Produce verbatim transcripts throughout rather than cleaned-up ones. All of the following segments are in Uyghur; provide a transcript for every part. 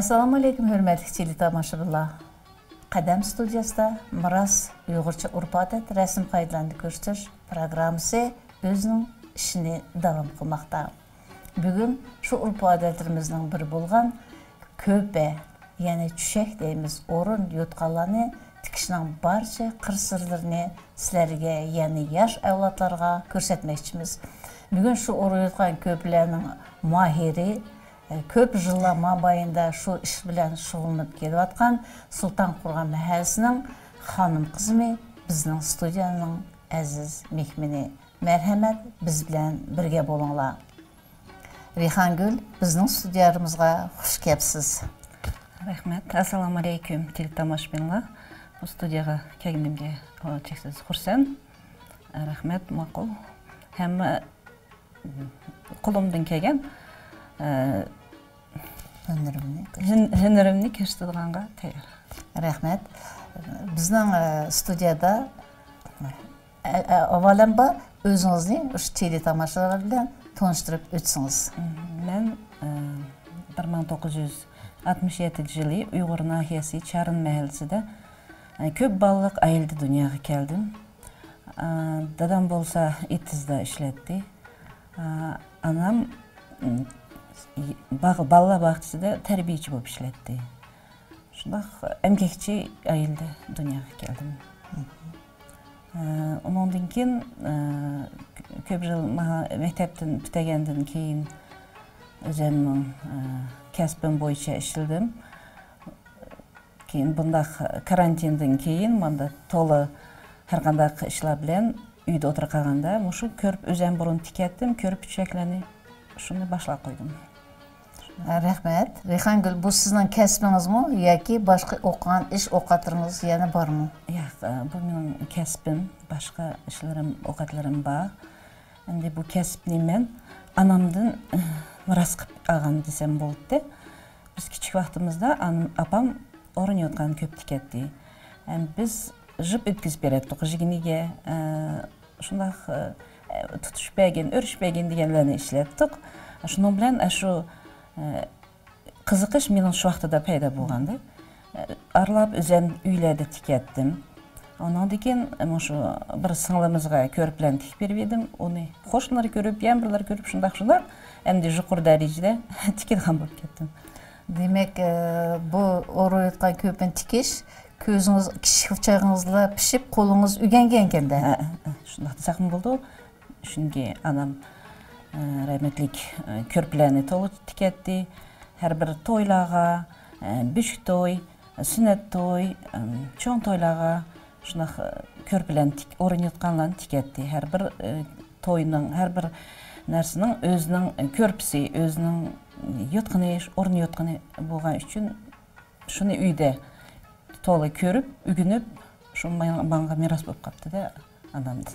ئەسسالامۇئەلەيكۇم، ھۆرمەتلىك تېلېتاماشىبىنلار! قەدەم ستۇدىيەسىدە مىراس ئۇيغۇرچە ئۆرپ-ئادەت، رەسىم-قائىدىلەرنى كۆرسىتىش پروگراممىسى ئۆزىنىڭ ئىشىنى داۋام قىلماقتا. بۈگۈن شۇ ئۆرپ-ئادەتلىرىمىزنىڭ بىرى بولغان كۆپە، يەنى چۈشەك دەيمىز، ئورۇن يوتقانلارنى تىكىشنىڭ بارچە قىر-سىرلىرىنى سىلەرگە، يەنى ياش ئەۋلادلارغا كۆرسەتمەكچىمىز. بۈگۈن شۇ ئورۇن يوتقان كۆپىلەرنىڭ ماھىرى، كۆپ يىللار مابەينىدە شۇ ئىش بىلەن شۇغۇللىنىپ كېلىۋاتقان سۇلتان قۇرغان مەھەللىسىنىڭ خانىم-قىزىمۇ بىزنىڭ ستۇدىيەنىڭ ئەزىز مېھمىنى. مەرھەمەت، بىز بىلەن بىرگە بولۇڭلار. رەيھانگۈل، بىزنىڭ ستۇدىيەمىزغا خۇش كەپسىز. رەھمەت. ئەسسالامۇئەلەيكۇم، تېلېتاماشىبىنلار. بۇ ستۇدىيەگە كەلگىنىمگە، ئا، چەكسىز خۇرسەن. رەھمەت، ماقۇل. ھەممە قولۇمدىن كەلگەن، ئە، ھۈنىرىمنى كۆرسىتىمەن. ھۈن-، ھۈنىرىمنى كۆرسىتىدىغانغا تەييار. رەھمەت. بىزنىڭ، ئە، ستۇدىيەدە، ئە، ئە، ئاۋۋالەمبا ئۆزىڭىزنى ئۇشۇ تېلېتاماشىبىنلار بىلەن تونۇشتۇرۇپ ئۆتسىڭىز. مەن، ئە، بىر مىڭ توققۇز يۈز ئاتمىش يەتتىنچى يىلى ئۇيغۇر ناھىيەسى چارىن مەھەللىسىدە، ئە، كۆپ بالىلىق ئائىلىدە دۇنياغا كەلدىم. ئە، دادام بولسا ئېتىزدا ئىشلەتتى. ئە، ئانام، ئىم، باغ-، بالىلار باغچىسىدا تەربىيەچى بولۇپ ئىشلەتتى. شۇنداق ئەمگەكچى ئائىلىدە دۇنياغا كەلدىم. ئە، ئۇنىڭدىن كېيىن، ئە، كۆپ يىل ماڭا مەكتەپتىن پۈتتۈرگەندىن كېيىن ئۆزۈمنىڭ، ئە، كەسپىم بويىچە ئىشلىدىم. كېيىن بۇنداق كارانتىندىن كېيىن ماندا تولا ھەر قانداق ئىشلار بىلەن ئۆيدە ئولتۇرۇپ قالغاندا، مۇشۇ كۆرپ ئۆزۈم بۇرۇن تىكەتتىم، كۆرپ چۈشەكلەرنى شۇنى باشلاپ قويدۇم. رەھمەت. رەيھانگۈل، بۇ سىزنىڭ كەسپىڭىزمۇ ياكى باشقا ئوقۇغان ئىش ئوقەتلىرىڭىز يەنە بارمۇ؟ ياق، بۇ مېنىڭ كەسپىم، باشقا ئىشلىرىم، ئوقەتلىرىم بار. ئەمدى بۇ كەسىپنى مەن ئانامدىن مىراس قىلىپ ئالغان دېسەم بولىدۇ. بىز كىچىك ۋاقتىمىزدا ئانام، ئاپام ئورۇن يوتقاننى كۆپ تىكەتتى. ئەمدى بىز جىپ ئۆتكۈزۈپ بېرەتتۇق يىگىنىگە، ئە، شۇنداق، ئە، تۇتۇشۇپ بەرگىن، ئۆرۈشۈپ بەرگىن دېگەنلەرنى ئىشلەتتۇق. شۇنىڭ بىلەن ئاشۇ، ئە، قىزىقىش مېنىڭ شۇ ۋاقتىدا پەيدا بولغانىدى. ئارىلاپ ئۆزۈم ئۆيلەردە تىكەتتىم. ئۇنىڭدىن كېيىن مۇشۇ بىر سىڭلىمىزغا كۆرپىلەرنى تىكىپ بېرىۋىدىم. ئۇنى قوشنىلار كۆرۈپ، يەنە بىرلەر كۆرۈپ، شۇنداق، شۇنداق ئەمدى يۇقىرى دەرىجىدە تىكىدىغان بولۇپ كەتتىم. دېمەك، ئە، بۇ ئورۇن يوتقان كۆپىنى تىكىش كۆزىڭىز، كىچىك چېغىڭىزلا پىشىپ، قولىڭىز ئۆگەنگەنكەندە. ھە، ھە، شۇنداق دېسەكمۇ بولىدۇ. چۈنكى ئانام، ئە، رەھمەتلىك، ئە، كۆرپىلەرنى تولا تىكەتتى. ھەر بىر تويلارغا، ئە، بۆشۈك توي، سۈننەت توي، ئە، چوڭ تويلارغا شۇنداق، ئە، كۆرپىلەرنى تىك-، ئورۇن يوتقانلارنى تىكەتتى. ھەر بىر، ئە، توينىڭ، ھەر بىر نەرسىنىڭ ئۆزىنىڭ كۆرپىسى، ئۆزىنىڭ يوتقىنى، ئورۇن يوتقىنى بولغان ئۈچۈن، شۇنى ئۆيدە تولا كۆرۈپ، ئۆگىنىپ، شۇ ماڭا، ماڭا مىراس بولۇپ قاپتۇ-دە، ئانامدىن.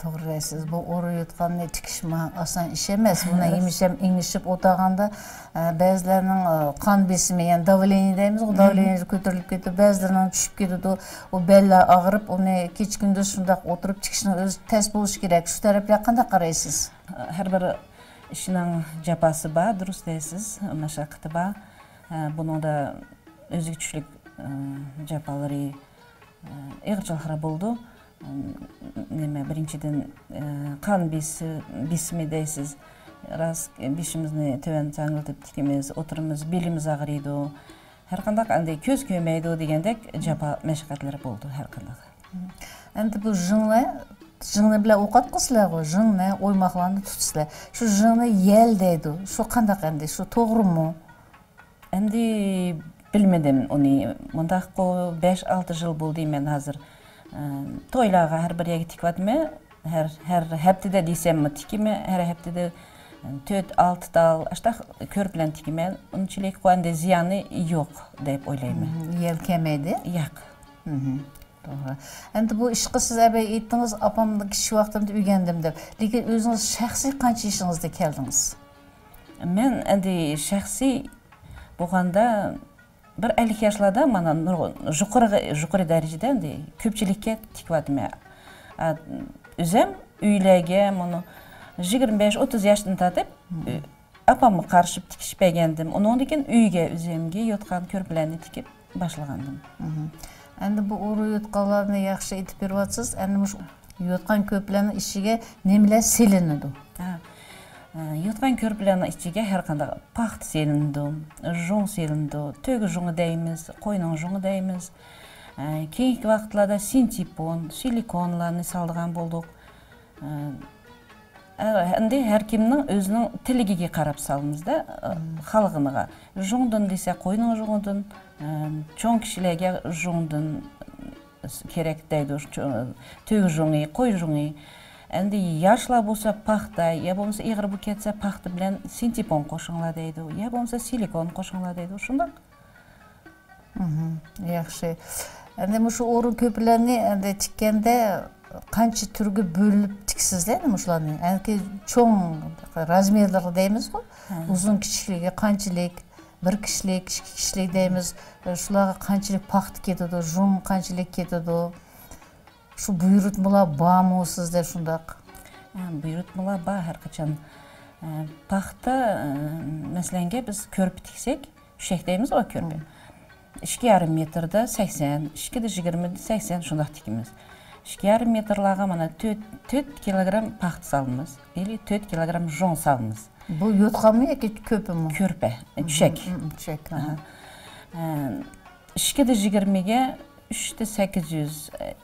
توغرا دەيسىز، بۇ ئورۇن يوتقاننى تىكىش ما-، ئاسان ئىش ئەمەس. بۇنى ھەممىسى ھەم ئېڭىشىپ ئولتۇرغاندا، ئە، بەزىلەرنىڭ، ئە، قان بېسىمى، يەنى داۋلېنىيە دەيمىزغۇ، داۋلېنىيەسى كۆتۈرۈلۈپ كېتىپ، بەزىلىرىنىڭ چۈشۈپ كېتىدۇ. ئۇ بەللەر ئاغرىپ، ئۇنى كېچە-كۈندۈز شۇنداق ئولتۇرۇپ تىكىشنىڭ ئۆزى تەس بولۇشى كېرەك. شۇ تەرەپلەرگە قانداق قارايسىز؟ ھەر بىر ئىشنىڭ جاپاسى بار، دۇرۇس دەيسىز، مەشەققىتى بار. ئە، بۇنىڭدا ئۆزىگە چۈشلۈك، ئە، جاپالىرى، ئە، ئېغىرچىلىقلىرى بولىدۇ. ئە، نېمە، بىرىنچىدىن، ئە، قان بېسى-، بېسىمى دەيسىز. راست، بېشىمىزنى تۆۋەن ساڭگىلىتىپ تىكىمىز، ئولتۇرىمىز، بېلىمىز ئاغرىيدۇ. ھەر قانداق ئەمدى كۆز كۆرمەيدۇ دېگەندەك جاپا مەشەققەتلىرى بولىدۇ ھەر قانداق. ئەمدى بۇ ژىڭنە، ژىڭنە بىلەن ئوقەتقۇسىلەرغۇ، ژىڭنە، ئويماقلارنى تۇتىسىلەر. شۇ ژىڭنە يەل دەيدۇ. شۇ قانداق ئەمدى؟ شۇ توغرىمۇ؟ ئەمدى بىلمىدىم ئۇنى. مۇنداققۇ، بەش-ئالتە يىل بولدى مەن ھازىر، ئە، تويلارغا ھەر بىر يەرگە تىكىۋاتىمەن. ھەر، ھەر ھەپتىدە دېسەممۇ تىكىمەن، ھەر ھەپتىدە، ئە، تۆت-ئالتە تال، ئاشتاق كۆرپىلەرنى تىكىمەن. ئۇنچىلىك ئەمدى زىيانى يوق دەپ ئويلايمەن. مم، يەل كەمەيدى؟ ياق. مم، توغرا. ئەمدى بۇ ئىشقا سىز ئەبەي ئېيتتىڭىز، ئاپامدىن كىچىك ۋاقتىمدا ئۆگەندىم دەپ. لېكىن ئۆزىڭىز شەخسىي قانچە يېشىڭىزدا كەلدىڭىز؟ مەن ئەمدى شەخسىي بولغاندا بىر ئەللىك ياشلاردا مانا نۇرغۇن يۇقىرىغا، يۇقىرى دەرىجىدە ئەمدى كۆپچىلىككە تىكىۋاتىمەن. ئا، ئۆزۈم ئۆيلەرگە مۇنۇ يىگىرمە بەش، ئوتتۇز ياشتىن تارتىپ، مم. ئۆ-، ئاپامغا قارىشىپ تىكىشىپ بەرگەندىم. ئۇنىڭدىن كېيىن ئۆيگە ئۆزۈمگە يوتقان كۆرپىلەرنى تىكىپ باشلىغانىدىم. مھم. ئەمدى بۇ ئورۇ يوتقانلارنى ياخشى ئېيتىپ بېرىۋاتىسىز. ئەمدى مۇشۇ يوتقان كۆرپىلەرنىڭ ئىچىگە نېمىلەر سېلىنىدۇ؟ ھە. ئە، يوتقان كۆرپىلەرنىڭ ئىچىگە ھەر قانداق پاختا سېلىنىدۇ، ژۇڭ سېلىنىدۇ، تۆگە ژۇڭى دەيمىز، قوينىڭ ژۇڭى دەيمىز. ئە، كېيىنكى ۋاقىتلاردا سىنتېپون، سىلىكونلارنى سالىدىغان بولدۇق. ئە، ئەمدى ھەر كىمنىڭ ئۆزىنىڭ تىلىكىگە قاراپ سالىمىزدا، ئە، مم. خالىغىنىغا. ژۇڭدىن دېسە، قوينىڭ ژۇڭىدىن، ئە، چوڭ كىشىلەرگە ژۇڭدىن كېرەك دەيدۇ، چو-، تۆگە ژۇڭى، قوي ژۇڭى. ئەمدى ياشلار بولسا پاختا، يا بولمىسا ئېغىر بولۇپ كەتسە پاختا بىلەن سىنتېپون قوشۇڭلار دەيدۇ، يا بولمىسا سىلىكون قوشۇڭلار دەيدۇ، شۇنداق. مھم، ياخشى. ئەمدى مۇشۇ ئورۇن كۆرپىلەرنى ئەمدى تىككەندە قانچە تۈرگە بۆلۈپ تىكىسىز ئەمدى مۇشۇلارنى؟ ئەنكى چوڭ رازمېرلىرى دەيمىزغۇ، ھە. ئۇزۇن كىچىكلىكى قانچىلىك، بىر كىشىلىك، ئىككى كىشىلىك دەيمىز. شۇلارغا قانچىلىك پاختا كېتىدۇ، ژۇڭ قانچىلىك كېتىدۇ؟ شۇ بۇيرۇتمىلار بارمۇ سىزدە شۇنداق؟ ھە، بۇيرۇتمىلار بار ھەر قاچان. ئە، پاختا، ئە، مەسىلەنگە بىز كۆرپە تىكسەك، ئۈشەك دەيمىزغۇ كۆرپە. مم. ئىككى يارىم مېتىردا سەكسەن، ئىككىدە يىگىرمىدە سەكسەن شۇنداق تىكىمىز. ئىككى يارىم مېتىرلارغا مانا تۆت، تۆت كىلوگرام پاختا سالىمىز. يەنى تۆت كىلوگرام ژۇڭ سالىمىز. بۇ يوتقانمۇ ياكى كۆرپىمۇ؟ كۆرپە، مم، ئۈشەك. مم، ئۈشەك، ئاھا. ئە، ئىككىدە يىگىرمىگە ئۈچتە سەككىز يۈز،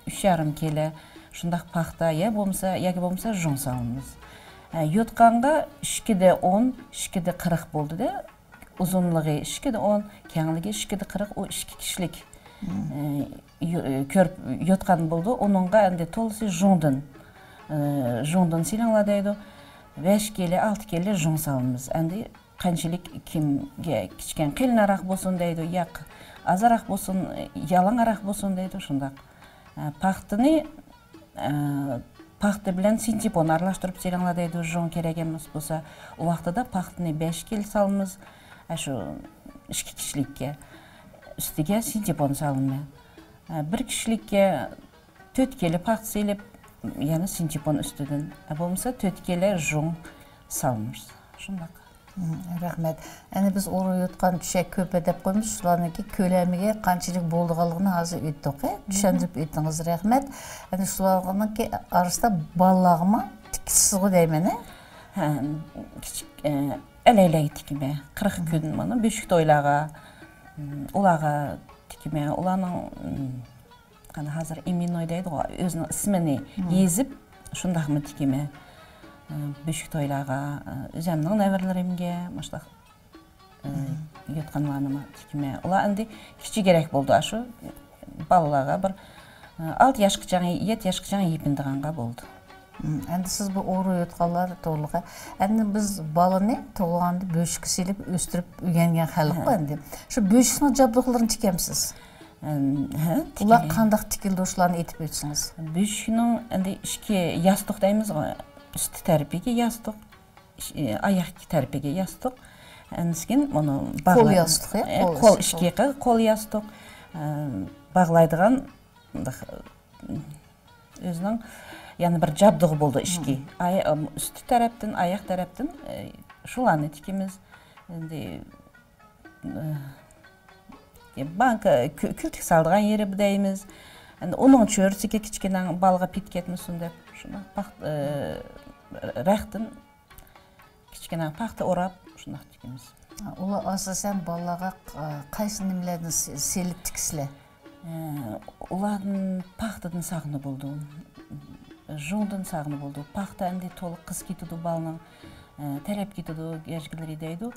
ئۈچ يارىم كىلو شۇنداق پاختا يا بولمىسا، ياكى بولمىسا ژۇڭ سالىمىز. ھە، يوتقانغا ئىككىدە ئون، ئىككىدە قىرىق بولدى-دە، ئۇزۇنلۇقى ئىككىدە ئون، كەڭلىكى ئىككىدە قىرىق، ئۇ ئىككى كىشىلىك، مم. ئە، يو-، ئە، كۆرۈپ يوتقان بولىدۇ. ئۇنىڭغا ئەمدى تولىسى ژۇڭدىن، ئە، ژۇڭدىن سېلىڭلار دەيدۇ. بەش كىلو، ئالتە كىلو ژۇڭ سالىمىز. ئەمدى قانچىلىك كىمگە كىچىككەن قېلىنراق بولسۇن دەيدۇ، ياق ئازراق بولسۇن، يالاڭراق بولسۇن دەيدۇ، شۇنداق. ئە، پاختىنى، ئە، پاختا بىلەن سىنتېپون ئارىلاشتۇرۇپ سېلىڭلار دەيدۇ، ژۇڭ كېرەك ئەمەس بولسا. ئۇ ۋاقتىدا پاختىنى بەش كىلو سالىمىز، ئە، شۇ ئىككى كىشىلىككە. ئۈستىگە سىنتېپون سالىمەن. ئە، بىر كىشىلىككە تۆت كىلو پاختا سېلىپ، يەنە سىنتېپون ئۈستىدىن، ئە، بولمىسا تۆت كىلو ژۇڭ سالىمىز. شۇنداق. مم، رەھمەت. ئەنە بىز ئورۇن يوتقان، ئۈشەك، كۆرپە دەپ قويىمىز. شۇلارنىڭكى كۆلەمىگە قانچىلىك بولىدىغانلىقىنى ھازىر ئۆتتۇق، ھە؟ مم. چۈشەندۈرۈپ ئۆتتىڭىز، رەھمەت. ئەنە شۇلارنىڭكى ئارىسىدا بالىلارغىمۇ تىكىسىزغۇ دەيمەن، ھە؟ ھە، كىچىك، ئە، ئەلەيلەرگە تىكىمەن. قىرىق مم. كۈن مانا بۆشۈك تويلارغا، مم، ئۇلارغا تىكىمەن. ئۇلارنىڭ، مم، قانا ھازىر ئىمېننوي دەيدىغۇ، ئۆزىنىڭ ئىسمىنى مم. يېزىپ، شۇنداقمۇ تىكىمەن. ئە، بۆشۈك تويلارغا، ئە، ئۆزەمنىڭ نەۋرىلىرىمگە، مۇشۇنداق، ئە، مم. يوتقانلارنىمۇ تىكىمەن. ئۇلار ئەمدى كىچىكرەك بولدى، ئاشۇ بالىلارغا بىر، ئە، ئالتە ياشقىچە، يەتتە ياشقىچە يېپىنىدىغانغا بولدى. مم، ئەمدى سىز بۇ ئورۇن يوتقانلار توغرىلىق. ئەمدى بىز بالىنى تۇغۇلغاندا بۆشۈككە سېلىپ ئۆستۈرۈپ ئۆگەنگەن خەلققۇ ھە. ئەمدى. شۇ بۆشۈكنىڭ جابدۇقلىرىنى تىكەمسىز؟ ھە، ئۇلار تىكىلى. قانداق تىكىلىدۇ، شۇلارنى ئېيتىپ ئۆتسىڭىز. بۆشۈكنىڭ ئەمدى ئىككى ياستۇق دەيمىزغۇ، ئۈستى تەرىپىگە ياستۇق، ئىش-، ئاياق تەرىپىگە ياستۇق. ئەنسىكىن مۇنۇ قول باغلا-، ياستۇق، يا؟ ئە، قول قول ياستۇق. ئىككى قول، قول ياستۇق. ئە، باغلايدىغان مۇنداق، ئۆزىنىڭ يەنە بىر جابدۇقى بولىدۇ ئىككى. مم. ئاي-، ئۈستى تەرەپتىن، ئاياق تەرەپتىن، ئە، شۇلارنى تىكىمىز. ئەمدى، ئە، بانكا، كۈ-، كۈلتىك سالىدىغان يېرى دەيمىز. ئەمدى ئۇنىڭ چۆرىسىگە كىچىككىنە بالىغا پېتىپ كەتمىسۇن دەپ، شۇنداق پاخ-، ئە، رەختتىن كىچىككىنە پاختا ئوراپ، شۇنداق تىكىمىز. ئۇلار ئاساسەن بالىلارغا، ئە، قايسى نېمىلەردىن سې-، سېلىپ تىكىسىلەر؟ ئە، ئۇلاردىن پاختىدىن سالغىلى بولىدۇ. ژۇڭدىن سالغىلى بولىدۇ. پاختا ئەمدى تولا قىز كېتىدۇ بالىنىڭ، ئە، تەرەپ كېتىدۇ، گەجگىلىرى دەيدۇ.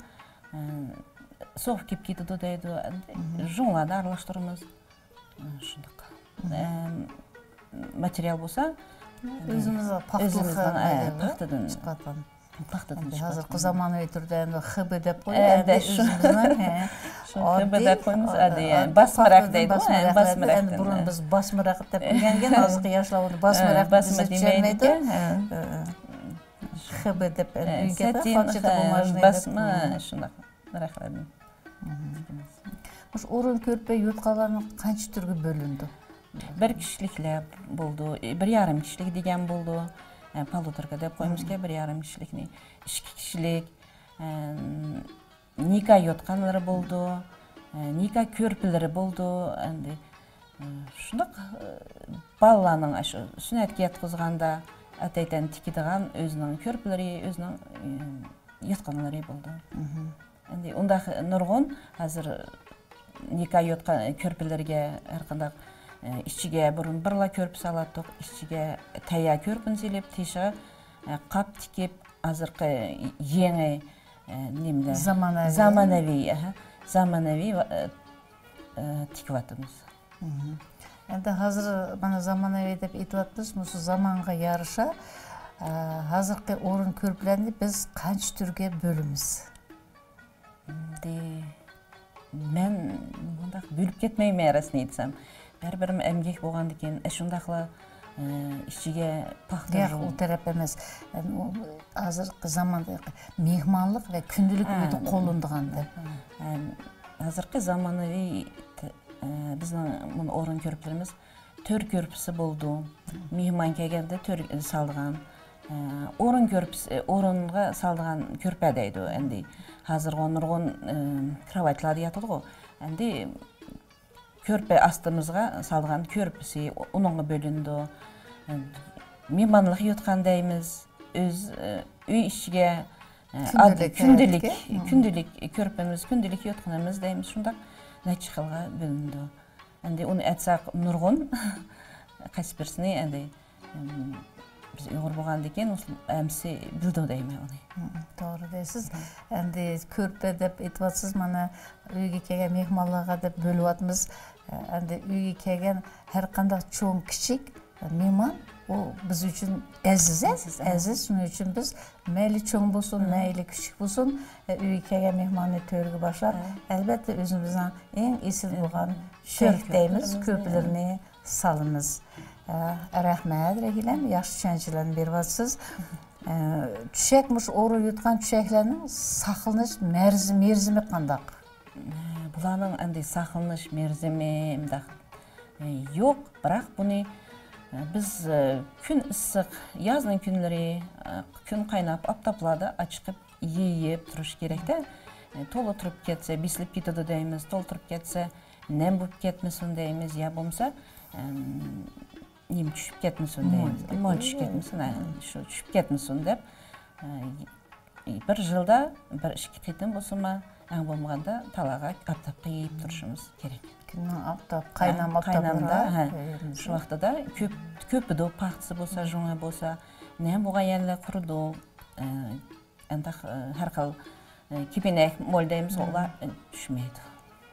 ئە، سوغۇق كېلىپ كېتىدۇ دەيدۇ. مم. ژۇڭلارنى ئارىلاشتۇرىمىز. شۇنداق. مم. ئەم، ماتېرىيال بولسا، ئۆزىمىز پاختىلىق ئۆزىمىزنىڭ، ئە، نېمە پاختىدىن. چىقارغان. پاختىدىن ئەمدى ھازىرقى چىقارغان. زامانىۋى تۈردە ئەمدى خېبې دەپ قويۇپ، ئە، ئەمدى دە شۇ. ئۆزىمىزنىڭ، ھە، شۇ ئاددىي، خېبې دەپ قويىمىز، ئە، ئاددىي، ئاددىي باسما رەخ پاختىدىن دەيدۇ، باسما ئە، رەخلەردىن. باسما ئەمدى رەختىن، بۇرۇن ئە. بىز باسما رەخ دەپ ئە، بىلگەنكەن، ھازىرقى ياشلار ئۇنى باسما ئە، رەخ دەپ بىزنى چۈشەنمەيدۇ. دېمەيدىكەن، ئە. ئە، ئە. خېبې دەپ، ئە، ئە، ئۆيگە سەتىن، خالچە خە-، بۇماژنى دەپ. باسما، مم. شۇنداق. رەخلەردىن. مم. مۇشۇ ئورۇن كۆرپە يوتقانلارنىڭ قانچە تۈرگە بۆلۈنىدۇ؟ بىر كىشىلىكلەر بولىدۇ، بىر يارىم كىشىلىك دېگەن بولىدۇ. ئە، پالۇتركا دەپ قويىمىزكەن، مم. بىر يارىم كىشىلىكنى. ئىككى كىشىلىك، ئە، نىكاھ يوتقانلىرى بولىدۇ، ئە، نىكاھ كۆرپىلىرى بولىدۇ، ئەمدى، ئە، شۇنداق، ئە، بالىلارنىڭ ئاشۇ سۈننەتكە ياتقۇزغاندا ئەتەيتەن تىكىدىغان ئۆزىنىڭ كۆرپىلىرى، ئۆزىنىڭ، ئە، يوتقانلىرى بولىدۇ. ئەمدى ئۇنداق نۇرغۇن ھازىر نىكاھ يوتقان كۆرپىلىرىگە ھەر قانداق، ئە، ئىچىگە بۇرۇن بىرلا كۆرپە سالاتتۇق، ئىچىگە تەييار كۆرپىنى سېلىپ، تېشىغا، ئە، قاپ تىكىپ، ھازىرقى يېڭى، ئە، نېمىلەر؟ زامانەۋى. زامانەۋى، ئەھە، زامانەۋى، ئە، ئە، تىكىۋاتىمىز. ئەمدى ھازىر مانا زامانەۋى دەپ ئېيتىۋاتىمىز، مۇشۇ زامانغا يارىشا، ئە، ھازىرقى ئورۇن كۆرپىلەرنى بىز قانچە تۈرگە بۆلىمىز؟ ئەمدى مەن مۇنداق بۆلۈپ كەتمەيمەن، راستىنى ئېيتسام. بەرىبىر ئەمگەك بولغاندىكىن، ئە، شۇنداقلا، ئە، ئىچىگە پاختا ياق، ئۇ تەرەپ ئەمەس. ئەم، ئۇ ھازىرقى زاماندا مېھمانلىق ۋە كۈندىلىك ھە. ئۆيدە قوللىنىدىغان دەپ. ھە، ھازىرقى زامانىۋى ت-، ئە، بىزنىڭ مۇنۇ ئورۇن كۆرپىلىرىمىز تۆر كۆرپىسى بولىدۇ. مېھمان كەلگەندە تۆر سالىدىغان، ئورۇن كۆرپىسى، ئورۇنغا سالىدىغان كۆرپە دەيدۇ. ئەمدى ھازىرغۇ نۇرغۇن، ئىم، كراۋاتلاردا ياتىدىغۇ. ئەمدى كۆرپە ئاستىمىزغا سالىدىغان كۆرپىسى ئۇنىڭغا بۆلۈنىدۇ. مېھمانلىق يوتقان دەيمىز. ئۆز، ئۆي ئىچىگە، ئاددىي كۈندىلىك كۈندىلىك، كۈندىلىك كۆرپىمىز، كۈندىلىك يوتقىنىمىز دەيمىز. شۇنداق نەچچە خىلغا بۆلۈنىدۇ. ئەمدى ئۇنى ئېيتساق نۇرغۇن، قايسى بىرسىنى ئەمدى، ئىم، بىز ئۇيغۇر بولغاندىكىن ھەممىسى بىلىدۇ دەيمەن ئۇنى. توغرا دەيسىز. ئەمدى كۆرپە دەپ ئېيتىۋاتىسىز، مانا ئۆيگە كەلگەن مېھمانلارغا دەپ بۆلۈۋاتىمىز. ئەمدى ئۆيگە كەلگەن ھەر قانداق چوڭ، كىچىك مېھمان، ئۇ بىز ئۈچۈن ئەزىز، ئەزىز، ئەزىز. شۇنىڭ ئۈچۈن بىز مەيلى چوڭ بولسۇن، مەيلى كىچىك بولسۇن، ئۆيگە كەلگەن مېھماننى تۆرگە باشلاپ، ئەلبەتتە ئۆزىمىزنىڭ ئەڭ ئېسىل بولغان چۆرىك دەيمىز، كۆرپىلىرىنى سالىمىز. ئە، رەھمەت، رەھىلەم، ياخشى چۈشەنچىلەرنى بېرىۋاتىسىز. ئە، چۈشەك، مۇشۇ ئورۇن يوتقان چۈشەكلەرنىڭ ساقلىنىش مەرزى-، مېرىزىمى قانداق؟ ئە، بۇلارنىڭ ئەمدى ساقلىنىش مېرىزىمى مۇنداق، ئە، يوق، بىراق بۇنى، ئە، بىز، ئە، كۈن ئىسسىق، يازنىڭ كۈنلىرى، ئە، كۈن قايناپ، ئاپتاپلاردا ئاچىقىپ يېيىپ تۇرۇش كېرەكتە. ئە، تولا تۇرۇپ كەتسە، بېسىلىپ كېتىدۇ دەيمىز، تولا تۇرۇپ كەتسە، نەم بولۇپ كەتمىسۇن دەيمىز، يا بولمىسا، ئەم، نېمە چۈشۈپ كەتمىسۇن دەيمىز. مول چۈشۈپ كەتمىسۇن، ھە، شۇ چۈشۈپ كەتمىسۇن دەپ، ئە، بىر يىلدا بىر ئىككى قېتىم بولسىمۇ، ئەڭ بولمىغاندا تالاغا، ئاپتاپقا يېيىپ تۇرۇشىمىز كېرەك. كۈننىڭ ئاپتاپ، ھە، قاينام ئاپتاپلىرىغا، ھە، شۇ ۋاقتىدا كۆپ، كۆپىدۇ، پاختىسى بولسا، ژۇڭى بولسا، نەم بولغان يەرلەر قۇرۇدۇ. ئە، ئەنداق، ئە، ھەر خىل، ئە، كېپىنەك، مول دەيمىز، ئۇلار، ئە، چۈشمەيدۇ.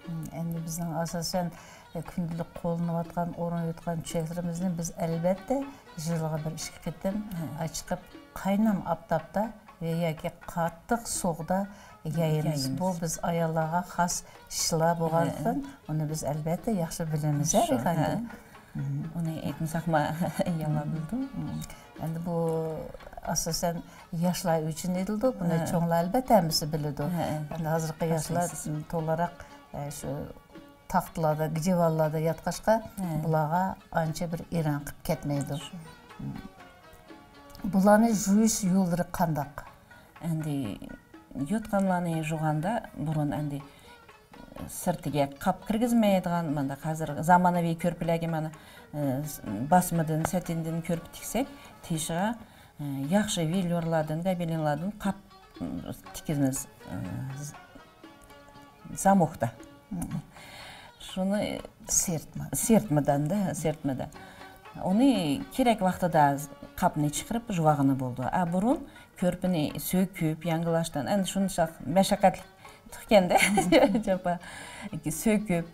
ئەمدى بىزنىڭ ئاساسەن، ئە، كۈندىلىك قوللىنىۋاتقان ئورۇن يوتقان چۈشەكلىرىمىزنى بىز ئەلۋەتتە يىلىغا بىر ئىككى قېتىم ئاچىقىپ قاينام ئاپتاپتا ۋە ياكى قاتتىق سوغۇقتا يايىمىز. بۇ بىز ئاياللارغا خاس ئىشلار بولغانلىقتىن، ئۇنى بىز ئەلۋەتتە ياخشى بىلىمىز، ھە، شۇ، ئەخەندىم؟ ئۇنى ئېيتمىساقمۇ ياللاپ بىلدىم. ئەمدى بۇ ئاساسەن ياشلار ئۈچۈن ئېيتىلىدۇ. بۇنى چوڭلار ئەلۋەتتە ھەممىسى بىلىدۇ. ئەمدى ھازىرقى ياشلار تولىراق، ئە، شۇ تاختىلاردا، گىجىۋاللاردا ياتقاچقا، بۇلارغا ئانچە بىر ئېرەن قىلىپ كەتمەيدۇ. بۇلارنى جۇيۇش يوللىرى قانداق؟ ئەمدى يوتقانلارنى جۇغاندا بۇرۇن ئەمدى سىرتىگە قاپ كىرگۈزمەيدىغان، مانداق ھازىر زامانىۋى كۆرپىلەرگە مانا، ئە، باسمىدىن، سەتىندىن كۆرپە تىكسەك، تېشىغا، ئە، ياخشى ۋېليۇرلاردىن، گابېلىنلاردىن قاپ، م، تىكىمىز، ئە، ز-، زاموكتا. شۇنى سىرتما. سىرتمىدان-دە، سىرتمىدا. ئۇنى كېرەك ۋاقتىدا قاپنى چىقىرىپ جۇۋاغىنى بولىدۇ. ئە، بۇرۇن كۆرپىنى سۆكۈپ، ياڭگىلاشتىن، ئەمدى شۇنچىلىك مەشەققەتلىك تۇغكەندە، جاپا. سۆكۈپ،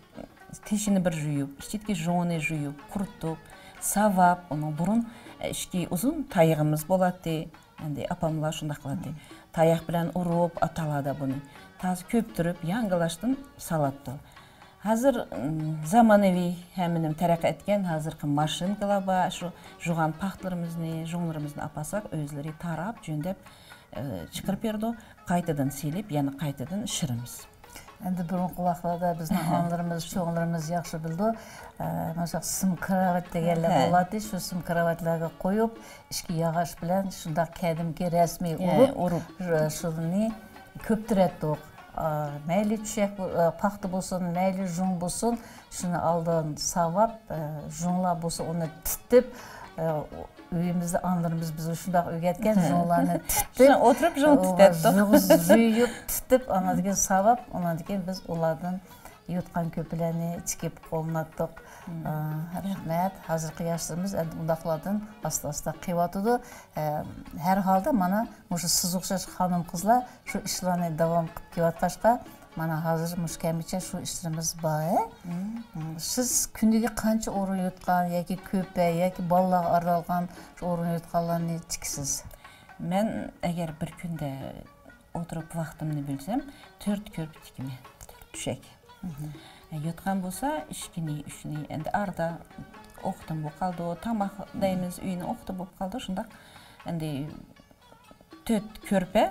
تېشىنى بىر جۇيۇپ، ئىچىدىكى جۇڭىنى جۇيۇپ، قۇرۇتۇپ، ساۋاپ، ئۇنىڭ بۇرۇن، ئە، ئىككى ئۇزۇن تايىقىمىز بولاتتى. ئەمدى ئاپاملار شۇنداق قىلاتتى. تاياق بىلەن ئۇرۇپ، ئاتالاردا بۇنى تازا كۆپتۈرۈپ، ياڭگىلاشتىن سالاتتۇ. ھازىر، ئىم، زامانىۋى ھەممە نېمە تەرەققىي ئەتكەن، ھازىرقى ماشىنكىلار بار، شۇ جۇغان پاختىلىرىمىزنى، جۇڭلىرىمىزنى ئاپارساق، ئۆزلىرى تاراپ، جۆندەپ، ئە، چىقىرىپ بېرىدۇ. قايتىدىن سېلىپ، يەنە قايتىدىن ئىشىرىمىز. ئەمدى بۇرۇنقى ۋاقىتلاردا بىزنىڭ ئانىلىرىمىز، چوڭلىرىمىز ياخشى بىلىدۇ. ئە، مۇشۇ سىم كراۋات دېگەنلەر بولاتتى. شۇ سىم كراۋاتلارغا قويۇپ، ئىككى ياغاچ بىلەن شۇنداق قەدىمكى رەسمىي ئۇرۇپ، شۇنى كۆپتۈرەتتۇق. ئا، مەيلى چۈشەك بو-، ئا، پاختا بولسۇن، مەيلى ژۇڭ بولسۇن، شۇنى ئالدىن ساۋاپ، ئا، ژۇڭلار بولسا ئۇنى تىتىپ، ئا، ئۆيىمىزدە ئانىلىرىمىز بىزگە شۇنداق ئۆگەتكەن، ھە. ژۇڭلارنى تىتىپ، شۇنداق ئولتۇرۇپ ژۇڭ ئۇ تىتەتتۇق. ژۇڭ يۇيۇپ تىتىپ، ئاندىن كېيىن ساۋاپ، ئاندىن كېيىن بىز ئۇلاردىن يوتقان كۆپىلەرنى تىكىپ قوللىناتتۇق. مم. ئا، رەھمەت. ھازىرقى ياشلىرىمىز ئەمدى ئۇنداقلاردىن ئاستا-ئاستا قېلىۋاتىدۇ. ئە، ھەر ھالدا مانا مۇشۇ سىز ئوخشاش خانىم-قىزلار شۇ ئىشلارنى داۋام قىلىپ كېلىۋاتقاچقا، مانا ھازىر مۇشۇ كەمگىچە شۇ ئىشلىرىمىز بار. مم. سىز كۈنىگە قانچە ئورۇن يوتقان ياكى كۆپە ياكى بالىلارغا ئارىلالغان شۇ ئورۇن يوتقانلارنى تىكىسىز؟ مەن ئەگەر بىر كۈندە ئولتۇرۇپ ۋاقتىمنى بۆلسەم، تۆت كۆرپە تىكىمەن، تۆت تۆشەك. مم. يوتقان بولسا ئىككىنى، ئۈچنى، ئەمدى ئارىدا ئوقۇتۇم بولۇپ قالىدۇ، تاماق دەيمىز، ئۆينىڭ ئوقۇتۇم بولۇپ قالىدۇ، شۇنداق. ئەمدى تۆت كۆرپە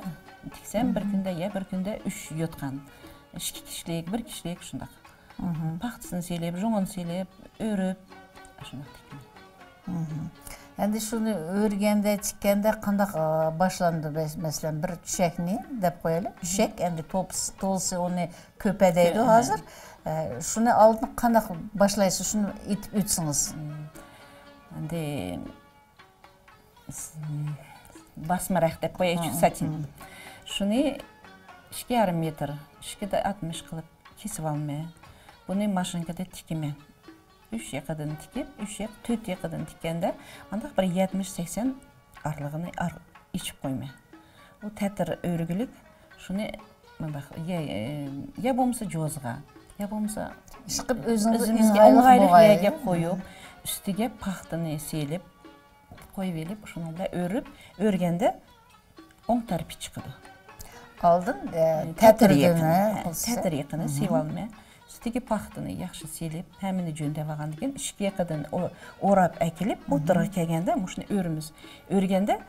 تىكسەم، بىر كۈندە يا بىر كۈندە ئۈچ يوتقان. ئىككى كىشىلىك، بىر كىشىلىك شۇنداق. مم. پاختىسىنى سېلىپ، ژۇڭىنى سېلىپ، ئۆرۈپ، شۇنداق تىكىمەن. مم. ئەمدى شۇنى ئۆرگەندە، تىككەندە قانداق، ئا، باشلىنىدۇ؟ مەس-، مەسىلەن، بىر چۈشەكنى دەپ قويايلى. چۈشەك، ئەمدى توپس-، تولىسى ئۇنى كۆپە دەيدۇ كۆ-، ھە. ھازىر. ئە، شۇنى ئالدىن قانداق باشلايسىز؟ شۇنى ئېيتىپ ئۆتسىڭىز. مم. ئەمدى باسمىراق دەپ قويايچۇ، ھە، ساچىنى. ھە. شۇنى ئىككى يېرىم مېتىر، ئىككىدە ئاتمىش قىلىپ كېسىۋالىمەن. بۇنى ماشىنكىدا تىكىمەن. ئۈچ يېقىدىن تىكىپ، ئۈچ يېقا، تۆت يېقىدىن تىككەندە، ئانداق بىر يەتمىش سەكسەن ئارىلىقىنى ئار-، ئېچىپ قويىمەن. ئۇ تەتۈر ئۆرۈگۈلۈك، شۇنى مۇنداق، يا، يا بولمىسا جوزىغا، يا بولمىسا ئىشقىلىپ ئۆزىڭىز ئۆزىمىزگە ئوڭغايلىق ئوڭغايلىق بوغاي. يەرگە قويۇپ، ئۈستىگە پاختىنى سېلىپ، قويۇۋېلىپ، شۇنىڭ بىلەن ئۆرۈپ، ئۆرگەندە ئوڭ تەرىپى چىقىدۇ. ئالدىن، ئە، تەتۈر تەتۈردىن، يېقىنى، ھە، قىلسا. تەتۈر يېقىنى سېلىۋالىمەن. ئۈستىگە پاختىنى ياخشى سېلىپ، ھەممىنى جۆندەۋالغاندىن كېيىن، ئىككى يېقىدىن ئو-، ئوراپ ئەكېلىپ، ئوتتۇرىغا كەلگەندە مۇشۇنى ئۆرىمىز. ئۆرگەندە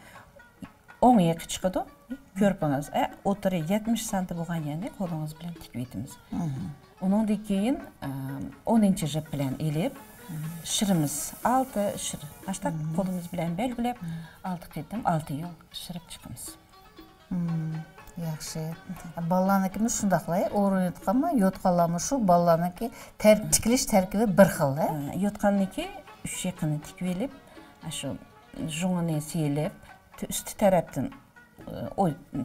ئوڭ يېقى چىقىدۇ. كۆرپىڭىز، ئە، ئوتتۇرا يەتمىش سانتى بولغان يەرنى قولىڭىز بىلەن تىكىۋېتىمىز. ئۇنىڭدىن كېيىن، ئە، ئونىنچى جىپ بىلەن ئېلىپ، شىرىمىز، ئالتە شىر. ئاشتاق قولىمىز بىلەن بەلگىلەپ، ئالتە قېتىم، ئالتە يول شىرىپ چىقىمىز. مم، ياخشى. بالىلارنىڭكىمۇ شۇنداقلا، ئورۇن يوتقانمۇ، يوتقانلارمۇ شۇ، بالىلارنىڭكى تەر-، تىكىلىش تەركىبى بىر خىل، ھە؟ ھە، يوتقاننىكى ئۈچ يېقىنى تىكىۋېلىپ، شۇ ژۇڭىنى سېلىپ، تۆ-، ئۈستى تەرەپتىن، ئۇ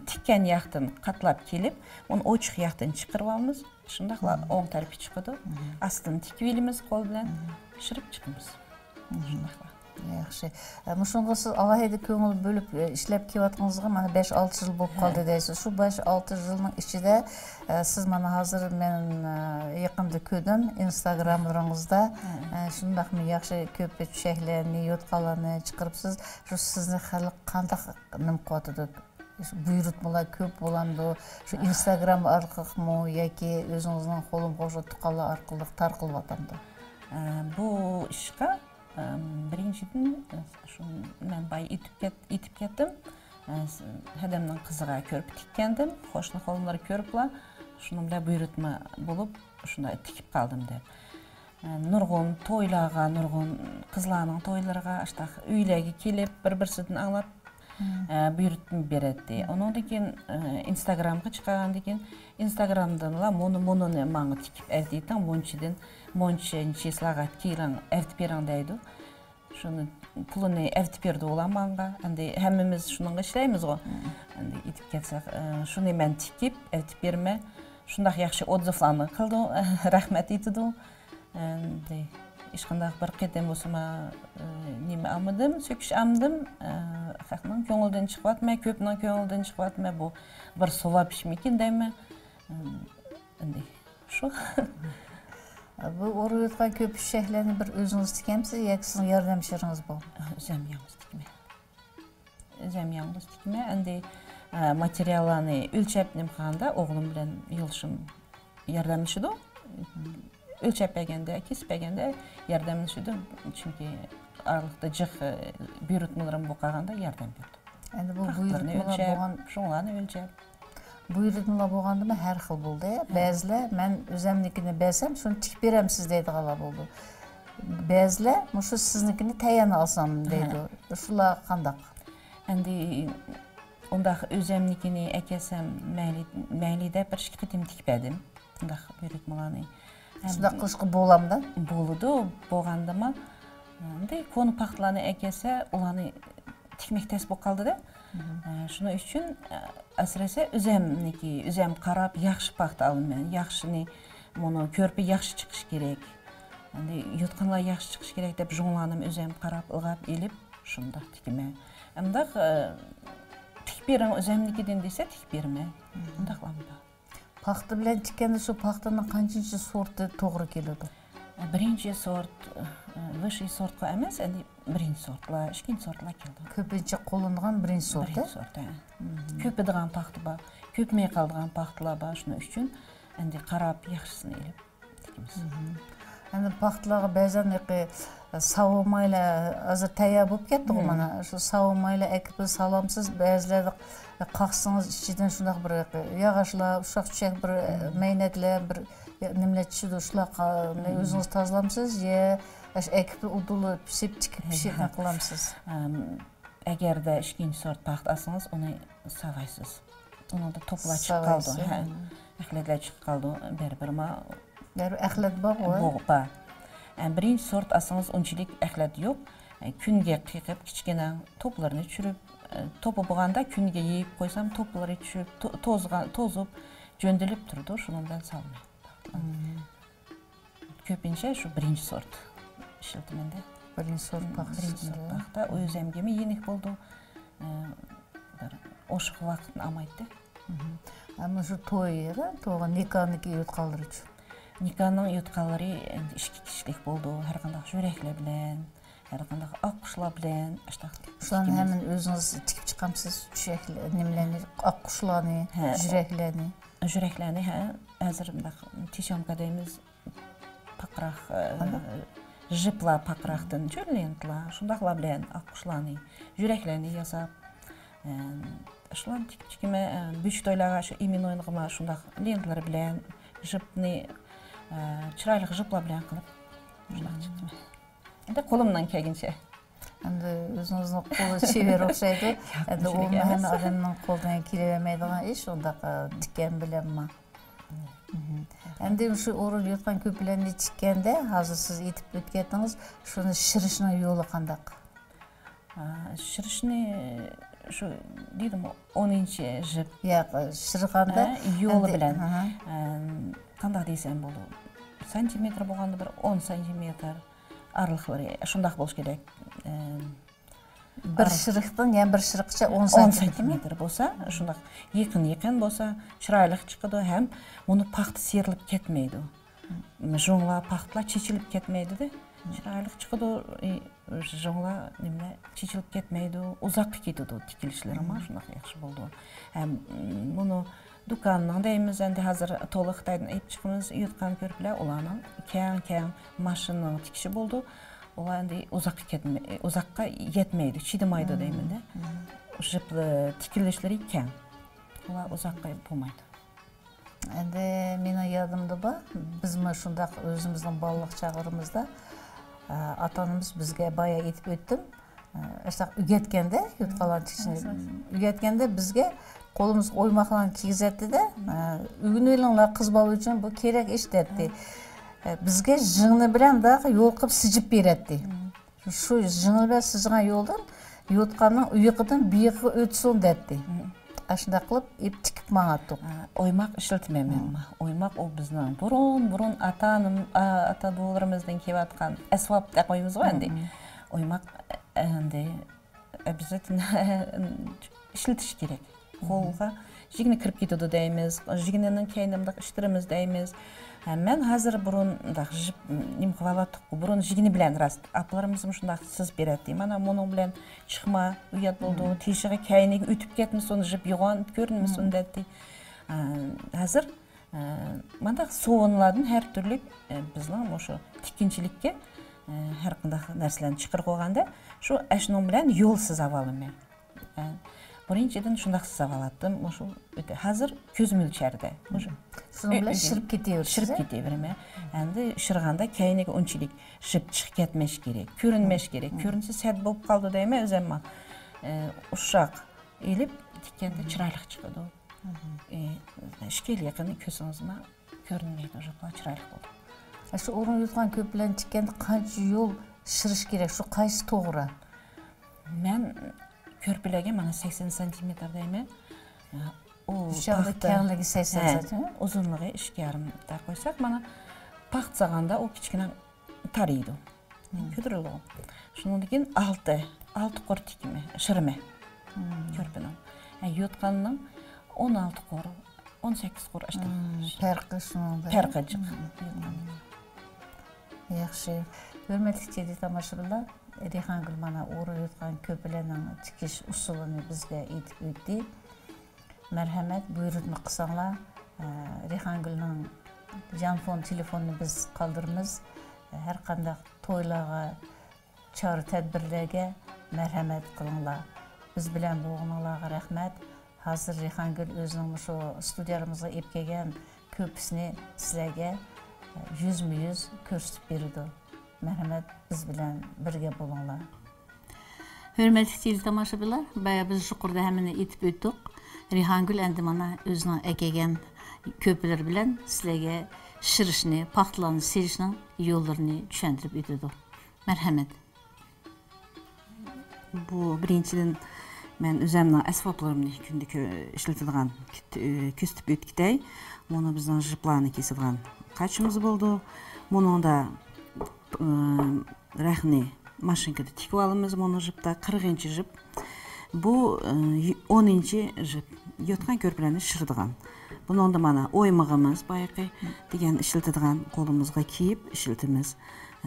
تىككەن ياقتىن قاتلاپ كېلىپ، ئۇنى ئوچۇق ياقتىن چىقىرىۋالىمىز. شۇنداقلا ئوڭ تەرىپى چىقىدۇ. ئاستىن تىكىۋېلىمىز قول بىلەن، شىرىپ چىقىمىز. شۇنداقلا. ياخشى. ئە، مۇشۇنىڭغا سىز ئالاھىدە كۆڭۈل بۆلۈپ، ئە، ئىشلەپ كېلىۋاتقىنىڭىزغا مانا بەش-ئالتە يىل بولۇپ قالدى دەيسىز. شۇ بەش-ئالتە يىلنىڭ ئىچىدە، ئە، سىز مانا ھازىر مەن، ئە، يېقىندا كۆردۈم، ئىنستاگراملىرىڭىزدا، ئە، شۇنداقمۇ ياخشى كۆپە چۈشەكلەرنى، يوتقانلارنى چىقىرىپسىز. شۇ سىزنى خەلق قانداق نېمە قىلىۋاتىدۇ؟ بۇيرۇتمىلار كۆپ بولامدۇ؟ شۇ ئىنستاگرام ئارقىلىقمۇ ياكى ئۆزىڭىزنىڭ قولۇم-قوشنا تۇغقانلار ئارقىلىق تارقىلىۋاتامدۇ؟ ئە، بۇ ئىشقا، ئەم، بىرىنچىدىن، ئە، شۇ مەن بايا ئېيتىپ كەت-، ئېيتىپ كەتتىم. ئە، س-، ھەدەمنىڭ قىزىغا كۆرپە تىككەندىم، قوشنا قولۇملار كۆرۈپلا، شۇنىڭ بىلەن بۇيرۇتما بولۇپ، شۇنداق تىكىپ قالدىم دەپ. ئە، نۇرغۇن تويلارغا، نۇرغۇن قىزلارنىڭ تويلىرىغا، ئاشتاق ئۆيلەرگە كېلىپ، بىر-بىرسىدىن ئاڭلاپ، ئە، بۇيرۇتما بېرەتتى. ئۇنىڭدىن كېيىن، ئە، ئىنستاگرامغا چىقارغاندىن كېيىن، ئىنستاگرامدىنلا مۇنۇ، مۇنۇنى ماڭا تىكىپ ئەۋېتىڭ، مۇنچىدىن، مۇنچە چىسلاغا كېلىڭ، ئەۋېتىپ بېرىڭ دەيدۇ. شۇنى پۇلىنى ئەۋېتىپ بېرىدۇ ئۇلار ماڭا. ئەمدى ھەممىمىز شۇنىڭغا ئىشلەيمىزغۇ. ئەمدى ئېيتىپ كەتسەك، ئە، شۇنى مەن تىكىپ ئەۋېتىپ بېرىمەن. شۇنداق ياخشى ئوتزىفلارنى قىلىدۇ، رەھمەت ئېيتىدۇ. ئەمدى ھېچقانداق بىر قېتىم بولسىمۇ، ئە، نېمە ئالمىدىم، سۆكۈش ئالمىدىم. ئە، خەقنىڭ كۆڭلىدىن چىقىۋاتىمەن، كۆپنىڭ كۆڭلىدىن چىقىۋاتىمەن. بۇ بىر سوۋاب ئىشمىكىن دەيمەن. ئەمدى شۇ. بۇ ئورۇن يوتقان كۆپە چۈشەكلەرنى بىر ئۆزىڭىز تىكەمسىز ياكى سىزنىڭ ياردەمچىلىرىڭىز بار؟ ئۆزۈم يالغۇز تىكىمەن. ئۆزۈم يالغۇز تىكىمەن. ئەمدى، ئە، ماتېرىياللارنى ئۆلچەپ نېمە قىلغاندا ئوغلۇم بىلەن يولدىشىم ياردەملىشىدۇ. ئۆلچەپ بەرگەندە، كېسىپ بەرگەندە ياردەملىشىدۇ. چۈنكى ئارىلىقتا جىق، ئە، بۇيرۇتمىلىرىم بولۇپ قالغاندا ياردەم بېرىدۇ. ئەمدى بۇ پاختىلىرىنى بۇيرۇتمىلار ئۆلچەپ، بولغان، شۇڭلارنى ئۆلچەپ. بۇيرۇتمىلار بولغاندىمۇ ھەر خىل بولدى. بەزىلەر، مەن ئۆزەمنىڭكىنى بەرسەم، شۇنى تىكىپ بېرەمسىز دەيدىغانلار بولىدۇ. بەزىلەر، مۇشۇ سىزنىڭكىنى تەييارنى ئالسام دەيدۇ. شۇلار قانداق؟ ئەمدى ئۇنداق ئۆزەمنىكىنى ئەكەلسەم مەيلى، مەيلى دەپ بىر ئىككى قېتىم تىكىپ بەردىم. ئۇنداق بىرىكمىلارنى. ھەم شۇنداق قىلىشقا بولامدۇ؟ بولىدۇ، بولغاندىمۇ ئەمدى كونا پاختىلارنى ئەكەلسە، ئۇلارنى تىكمەك تەس بولۇپ قالدىدە. شۇنىڭ ئۈچۈن ئەسرەسە ئۆزەمنىكى، ئۆزەم قاراپ ياخشى پاختا ئالىمەن. ياخشىنى، مۇنۇ كۆرپە ياخشى چىقىشى كېرەك. ئەمدى يوتقانلار ياخشى چىقىشى كېرەك دەپ، ژۇڭلارنىمۇ ئۆزەم قاراپ، ئىلغاپ ئېلىپ، شۇنداق تىكىمەن. ئۇنداق تىكىپ بېرىڭ ئۆزەمنىكىدىن دېسە، تىكىپ بېرىمەن. ئۇنداقلارمۇ بار. پاختا بىلەن تىككەندە شۇ پاختىنىڭ قانچىنچى سورتى توغرا كېلىدۇ؟ بىرىنچى سورت، ۋىشى سورتقا ئەمەس، ئەمدى بىرىنچى سورتلار، ئىككىنچى سورتلار كېلىدۇ. كۆپىنچە قوللىنىدىغان بىرىنچى سورتى. بىرىنچى سورت، ھە. كۆپىدىغان پاختا بار، كۆپمەي قالىدىغان پاختىلار بار، شۇنىڭ ئۈچۈن ئەمدى قاراپ ياخشىسىنى ئېلىپ تىكىمىز. ئەمدى پاختىلارغا بەزەن ساۋۇمايلا، ھازىر تەييار بولۇپ كەتتىغۇ مانا، شۇ ساۋۇمايلا ئەكىپ سالامسىز، بەزىلەردە قاقسىڭىز ئىچىدىن شۇنداق بىر ياغاچلار، ئۇششاق چۈشەك بىر مەينەتلەر، بىر نېمىلەر چۈشىدۇ، شۇلارنى ئۆزىڭىز تازىلامسىز يا ئەكىپ ئۇدۇللا سېپ تىكىپ پىشىرغان قىلامسىز؟ ئەگەردە ئىككىنچى سورت پاختا ئالسىڭىز، ئۇنى ساۋايسىز. ئۇنىڭدا توپلار چىقىپ قالىدۇ. ھە. ئەخلەتلەر چىقىپ قالىدۇ، بەرىبىرما. بەرىبىر ئەخلەت بارغۇ. بار. بىرىنچى سورت ئالسىڭىز، ئۇنچىلىك ئەخلەت يوق. كۈنگە قېقىپ، كىچىككىنە توپلىرىنى چۈشۈرۈپ، توپا بولغاندا كۈنگە يېيىپ قويسام، توپلىرى چۈشۈپ، توزغان، توزۇپ، جۆندىلىپ تۇرىدۇ. شۇنىڭ بىلەن سالىمەن. كۆپىنچە شۇ بىرىنچى سورت ئىشلىتىمەن-دە. بىرىنچى سورت پاختا. بىرىنچى سورت پاختا. ئۆزەمگىمۇ يېنىك بولىدۇ. بىر ئوشۇق ۋاقىتنى ئالمايدۇ. ئەمما شۇ تويغا، تويغا نىكاھنىڭكى يوتقانلىرىچۇ؟ نىكاھنىڭ يوتقانلىرى ئەمدى ئىككى كىشىلىك بولىدۇ. ھەر قانداق يۈرەكلەر بىلەن، ھەر قانداق ئاققۇچلار بىلەن، ئاشتاق. شۇلارنى ھەممىنى ئۆزىڭىز تىكىپ چىقامسىز؟ چۈشەك نېمىلەرنى، ئاققۇچلارنى، يۈرەكلەرنى. يۈرەكلەرنى، ھە، ھازىر مۇنداق تېشامكا دەيمىز، پاقراق، جىپلار پاقراقتىن، شۇ لېنتىلار، شۇنداقلار بىلەن ئاققۇچلارنى، يۈرەكلەرنى ياساپ، شۇلارنى تىكىپ چىقىمەن. بۆشۈك تويلارغا شۇ ئىمېنوينىغىمۇ شۇنداق لېنتىلىرى بىلەن جىپنى، چىرايلىق جىپلار بىلەن قىلىپ شۇنداق چىقىمەن. ئەمدى قولۇمدىن كەلگىنىچە. ئەمدى ئۆزىڭىزنىڭ قولى چېۋەر ئوخشايدۇ. ئەمدى ئۇ ھەممە ئادەمنىڭ قولىدىن كېلىۋەرمەيدىغان ئىش، ئۇنداق تىككەن بىلەنمۇ. ئەمدى شۇ ئورۇن يوتقان كۆپلەرنى تىككەندە، ھازىر سىز ئېيتىپ ئۆتكەنتىڭىز، شۇنى شىرىشنىڭ يولى قانداق؟ شىرىشنى شۇ دېدىم، ئونىنچى جىپ. ياق، شىرغاندا يولى بىلەن. قانداق دېسەم بولىدۇ؟ سانتىمېتىر بولغاندا بىر ئون سانتىمېتىر ئارىلىقلىرى شۇنداق بولۇشى كېرەك. بىر شىرىقتىن يەنە بىر شىرىققىچە ئون سانتىمېتىر. بولسا، شۇنداق يېقىن-يېقىن بولسا، چىرايلىق چىقىدۇ ھەم ئۇنى پاختا سىيرىلىپ كەتمەيدۇ. ژۇڭلار، پاختىلار چېچىلىپ كەتمەيدۇ-دە. چىرايلىق چىقىدۇ، ژۇڭلار، نېمىلەر چېچىلىپ كەتمەيدۇ، ئۇزاققا كېتىدۇ، تىكىلىشلىرىمۇ شۇنداق ياخشى بولىدۇ. ھەم مۇنۇ دۇكاننىڭ دەيمىز، ئەمدى ھازىر تولا خىتايدىن ئېلىپ چىقىمىز، يوتقان كۆرپىلەر، ئۇلارنىڭ كەڭ-كەڭ ماشىنىنىڭ تىكىشى بولىدۇ. ئۇلار ئەمدى ئۇزاققا كەتمەي، ئۇزاققا يەتمەيدۇ، چىدىمايدۇ دەيمەن-دە. جىپلار تىكىلىشلىرى كەڭ. ئۇلار ئۇزاققا بولمايدۇ. ئەمدى مېنىڭ يادىمدا بار، بىزمۇ شۇنداق ئۆزىمىزنىڭ بالىلىق چاغلىرىمىزدا، ئاتا ئانىمىز بىزگە بايا ئېيتىپ ئۆتتۈم. ئاشۇنداق ئۆگەتكەندە، يوتقانلارنى تىكىشنى ئۆگەتكەندە بىزگە قولىمىزغا ئويماقلارنى كىيگۈزەتتى-دە، ئۆگىنىۋېلىڭلار، قىز بالا ئۈچۈن بۇ كېرەك ئىش دەتتى. بىزگە ژىڭنە بىلەن مۇنداق يول قىلىپ سىجىپ بېرەتتى. شۇ ژىڭنە بىلەن سىجغان يولدىن يوتقاننىڭ ئۇيىقىدىن بۇيىقىغا ئۆتسۇن دەتتى. ئاشۇنداق قىلىپ ئېلىپ تىكىپ ماڭاتتۇق. ئويماق ئىشلىتىمەن مەن. ئويماق ئۇ بىزنىڭ بۇرۇن، بۇرۇن ئاتا-ئانا، ئاتا-بوۋىلىرىمىزدىن كېلىۋاتقان ئەسۋاب دەپ قويىمىزغۇ ئەمدى. ئويماق ئەمدى ئەبزەتنى ئىشلىتىش كېرەك. قولغا ژىگنە كىرىپ كېتىدۇ دەيمىز، ژىگنىنىڭ كەينىدە مۇنداق ئىتتىرىمىز دەيمىز. ھە، مەن ھازىر بۇرۇن مۇنداق جىپ نېمە قىلىۋالاتتۇق، بۇرۇن ژىگنە بىلەن راست ئاپىلىرىمىزمۇ شۇنداق سىزىپ بېرەتتى. مانا مۇنىڭ بىلەن چىقما، ئۇيات بولىدۇ، تېشىغا كەينىگە ئۆتۈپ كەتمىسۇن، جىپ يوغان كۆرۈنمىسۇن دەتتى. ھە، ھازىر مانداق سوۋۇنلاردىن ھەر تۈرلۈك بىزنىڭ مۇشۇ تىككۈچىلىككە ھەر قانداق نەرسىلەرنى چىقىرىپ بولغاندا شۇ ئەشنىڭ بىلەن يول سىزاۋالىمەن. بىرىنچىدىن شۇنداق سىزاۋالاتتىم، مۇشۇ ھازىر كۆز مۆلچەردە. مۇشۇ شۇنىڭ بىلەن شىرىپ كېتىۋېرىسىز. شىرىپ كېتىۋېرىمەن. ئەمدى شىرغاندا كەينىگە ئۇنچىلىك شىپ چىقىپ كەتمەش كېرەك، كۆرۈنمەش كېرەك. كۆرۈنسە سەت بولۇپ قالىدۇ دەيمەن ئۆزۈممۇ. ئۇششاق ئېلىپ تىككەندە چىرايلىق چىقىدۇ. ئى، ئىككى يىل يېقىنى كۆزىڭىزمۇ كۆرۈنمەيدۇ، جۇپلار چىرايلىق بولىدۇ. شۇ ئورۇن يوتقان كۆپلەرنى تىككەندە قانچە يول شىرىش كېرەك؟ شۇ قايسى توغرا؟ مەن كۆرپىلەرگە مانا سەكسەن سانتىمېتىر دەيمەن. ئۇ ئۈچ ياندا پاختا، كەڭلىكى سەكسەن ھە، سانتىمېتىر. ئۇزۇنلۇقى ئىككى يېرىم مېتىر قويساق، مانا پاختا سالغاندا ئۇ كىچىككىنە تارىيدۇ. كۆتۈرۈلىدۇ. شۇنىڭدىن كېيىن ئالتە، ئالتە قۇر تىكىمەن، شىرىمەن كۆرپىنىڭ. ھە، يوتقاننىڭ ئون ئالتە قۇر، ئون سەككىز قۇر ئاشتا. پەرقى شۇنىڭدا. پەرقى جىق. ياخشى. ھۆرمەتلىك تېلېتاماشىبىنلار، رەيھانگۈل مانا ئورۇن يوتقان كۆپىلەرنىڭ تىكىش ئۇسۇلىنى بىزگە ئېيتىپ ئۆتتى. مەرھەمەت، بۇيرۇتما قىلساڭلار، ئە، رەيھانگۈلنىڭ جان فون تېلېفونىنى بىز قالدۇرىمىز. ھەر قانداق تويلارغا، چارە-تەدبىرلەرگە مەرھەمەت قىلىڭلار. بىز بىلەن بولغىنىڭلارغا رەھمەت. ھازىر رەيھانگۈل ئۆزىنىڭ مۇشۇ ستۇدىيەمىزگە ئېلىپ كەلگەن كۆپىسىنى سىلەرگە، ئە، يۈزمۇ يۈز كۆرسىتىپ بېرىدۇ. مەرھەمەت، بىز بىلەن بىرگە بولۇڭلار. ھۆرمەتلىك تېلېتاماشىبىنلار، بايا بىز يۇقىرىدا ھەممىنى ئېيتىپ ئۆتتۇق. رەيھانگۈل ئەمدى مانا ئۆزىنىڭ ئەكەلگەن كۆپىلىرى بىلەن سىلەرگە شىرىشنى، پاختىلارنى سېلىشنىڭ يوللىرىنى چۈشەندۈرۈپ ئۆتىدۇ. مەرھەمەت. بۇ بىرىنچىدىن، مەن ئۆزەمنىڭ ئەسۋابلىرىمنى كۈندە كۆ-، ئىشلىتىدىغان كىت-، ئۆ، كۆرسىتىپ ئۆتكۈدەك. مانا بىزنىڭ جىپلارنى كېسىدىغان قاچىمىز بولىدۇ. مۇنىڭدا، ئۆ، رەخنە ماشىنكىدا تىكىۋالىمىز، مانا جىپتا قىرىقىنچى جىپ. بۇ، ئى، ئونىنچى جىپ، يوتقان كۆرپىلەرنى شىرىدىغان. بۇنىڭدا مانا ئويمىغىمىز، بايىقى دېگەن ئىشلىتىدىغان قولىمىزغا كىيىپ ئىشلىتىمىز.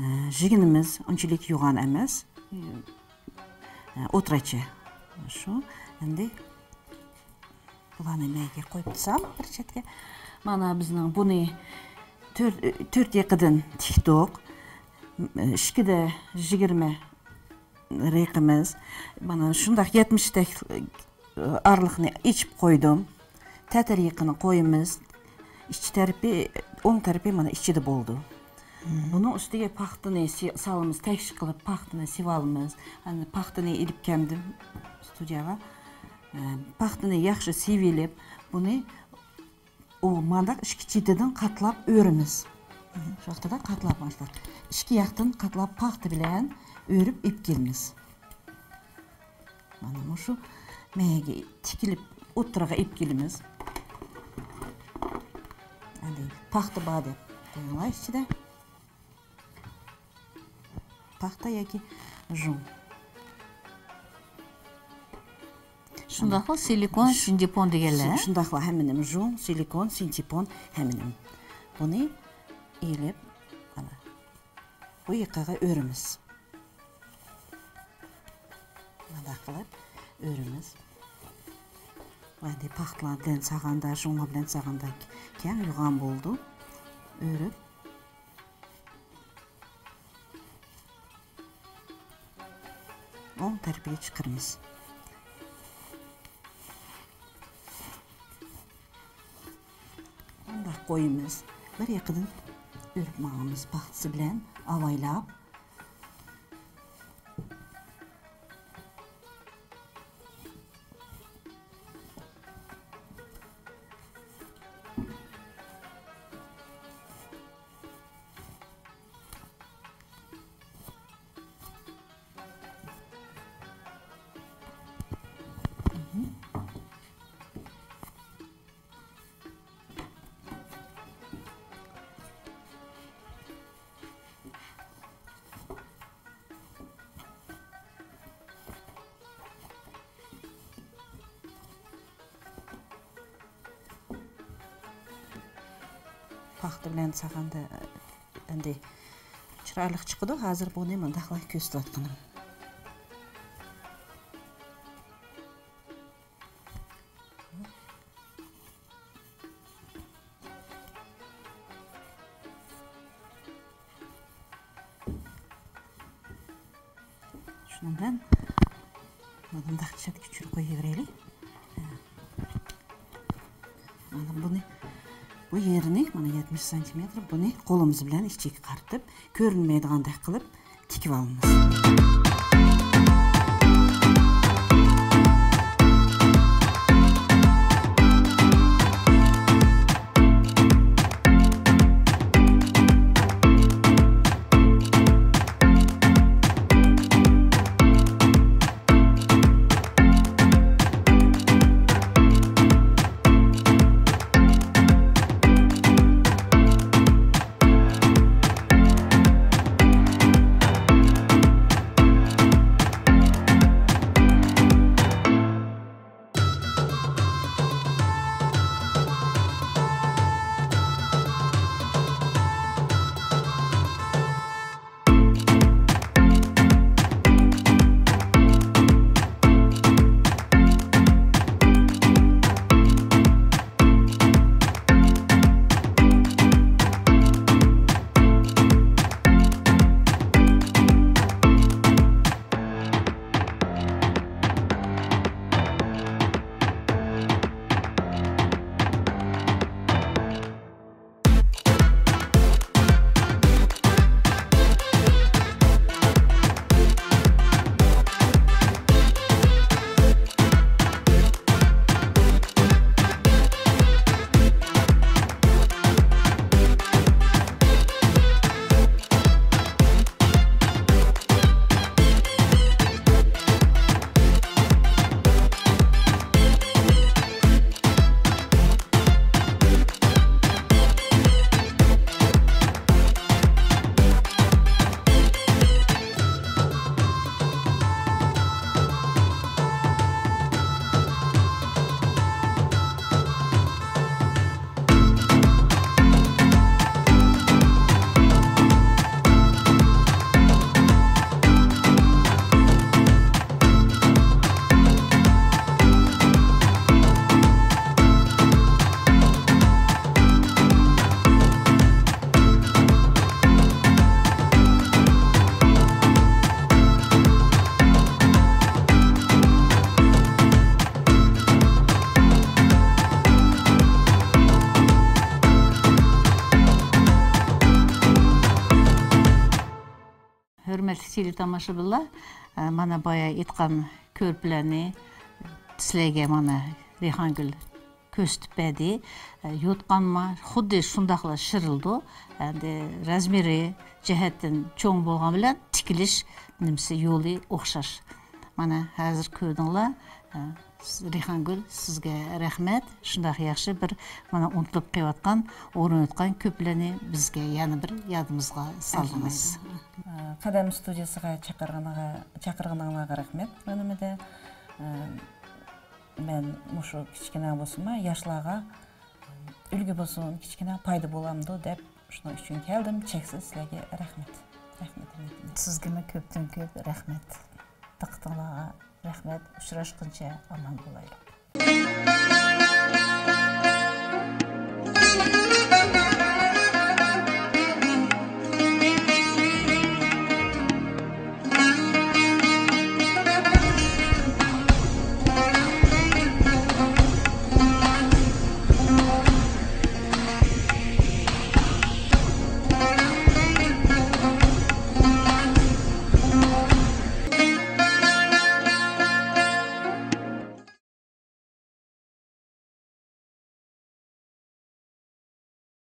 ئى، جىگىنىمىز ئۇنچىلىك يوغان ئەمەس. ئى، ئوتتۇرىچە. شۇ، ئەمدى بۇلارنى مەيگە قويۇپ تۇرسام بىر چەتكە. مانا بىزنىڭ بۇنى تۆت، تۆت يېقىدىن تىكتۇق. ئىككىدە يىگىرمە رېقىمىز. مانا شۇنداق يەتمىشتەك ئارىلىقنى ئېچىپ قويدۇم. تەتۈر يېقىنى قويىمىز. ئىچ تەرىپى، ئوڭ تەرىپى مانا ئىچىدە بولىدۇ. بۇنىڭ ئۈستىگە پاختىنى سى-، سالىمىز، تەكشى قىلىپ پاختىنى سىۋالىمىز. ئەمدى پاختىنى ئېلىپ كەلدىم ستۇدىيەگە. ئە، پاختىنى ياخشى سىۋىلىپ، بۇنى ئۇ مانداق ئىككى چېتىدىن قاتلاپ ئۆرىمىز. شۇ ۋاقتىدا قاتلاپ باشلاپ، ئىككى ياقتىن قاتلاپ پاختا بىلەن ئۆرۈپ ئېلىپ كېلىمىز. مانا مۇشۇ مەيگە تىكىلىپ ئوتتۇرىغا ئېلىپ كېلىمىز. ئەمدى پاختا بار دەپ قويۇڭلار ئىچىدە. پاختا ياكى ژۇڭ. شۇنداقلا سىلىكون، شۇ-، سىنتېپون دېگەنلەر. شۇ-، شۇنداقلا ھەممىنىمۇ ژۇڭ، سىلىكون، سىنتېپون ھەممىنىمۇ. بۇنى ئېلىپ، مانا، بۇ يېقىغا ئۆرىمىز. مۇنداق قىلىپ ئۆرىمىز. ئەمدى پاختىلار بىلەن سالغاندا، ژۇڭلار بىلەن سالغاندا كەڭ يوغان بولىدۇ. ئۆرۈپ، ئوڭ تەرىپىگە چىقىرىمىز. مۇنداق قويىمىز. بىر يېقىدىن ئۆرۈپ ماڭىمىز پاختىسى بىلەن ئاۋايلاپ. پاختا بىلەن سالغاندا ئەمدى چىرايلىق چىقىدۇ. ھازىر بۇنى مۇنداقلا كۆرسىتىۋاتقىنىم. شۇنىڭ بىلەن مانا مۇنداق چەتكە چۈشۈرۈپ قويۇۋېرەيلى. مانا بۇنى، بۇ يېرىنى، مانا يەتمىش سانتىمېتىر، بۇنى قولىمىز بىلەن ئىچىگە قارىتىپ، كۆرۈنمەيدىغاندەك قىلىپ تىكىۋالىمىز. ھۆرمەتلىك تېلېتاماشىبىنلار، مانا بايا ئېيتقان كۆرپىلەرنى سىلەرگە مانا رەيھانگۈل كۆرسىتىپ بەردى. يوتقانما خۇددى شۇنداقلا شىرىلىدۇ. ئەمدى رەزمىرى جەھەتتىن چوڭ بولغان بىلەن تىكىلىش نېمىسى يولى ئوخشاش. مانا ھازىر كۆردۈڭلار. رەيھانگۈل، سىزگە رەھمەت. شۇنداق ياخشى بىر مانا ئۇنتۇلۇپ قېلىۋاتقان، ئورۇن ئۇنتۇلغان كۆپلەرنى بىزگە يەنە بىر يادىمىزغا سالدىڭىز. قەدەم ستۇدىيەسىگە چاقىرغىنىغا، چاقىرغىنىڭلارغا رەھمەت. مەن مۇشۇ كىچىككىنە بولسىمۇ ياشلارغا ئۈلگە بولسۇن، كىچىككىنە پايدا بولامدۇ دەپ شۇنىڭ ئۈچۈن كەلدىم. چەكسىز سىلەرگە رەھمەت. رەھمەت، رەھمەت. سىزگىمۇ كۆپتىن كۆپ رەھمەت. دىققىتىڭلارغا رەھمەت. ئۇچراشقىنچە ئامان بولايلى.